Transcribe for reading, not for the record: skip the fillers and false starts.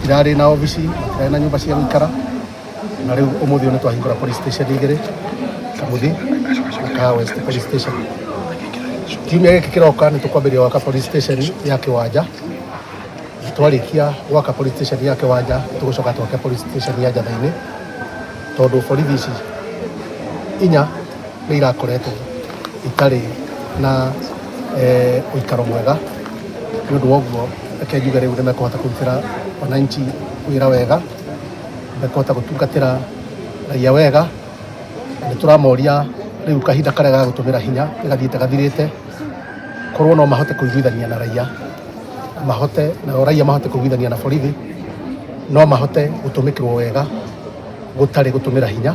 Matirarĩ na obici, matirarĩ na nyũmba cia gũikara, na rĩu ũmũthĩ ũyũ nĩ twahingũra police station igĩrĩ, Kamuthi na Kahawa West Police Station. Kiumia gĩkĩ kĩroka nĩ tũkwambĩrĩria gwaka police station ya Kĩwanja. Twarĩkia gwaka police station ya Kĩwanja, tũgũcoka twake police station ya Njatha-inĩ, tondũ borithi ici inya nĩ irakoretwo itarĩ na ũikaro mwega. Nĩ ũndũ wa ũguo, reke njuge rĩu nĩ mekũhota kũrutĩra wananchi wĩra wega, mekũhota gũtungatĩra raia wega. Nĩ tũramoria rĩu kahinda karĩa ga gũtũmĩra hinya nĩ gathiĩte gathirĩte, korwo no mahote kũiguithania na raia, mahote nao raia mahote kũiguithania na borithi, no mahote gũtũmĩkĩrwo wega gũtarĩ gũtũmĩra hinya.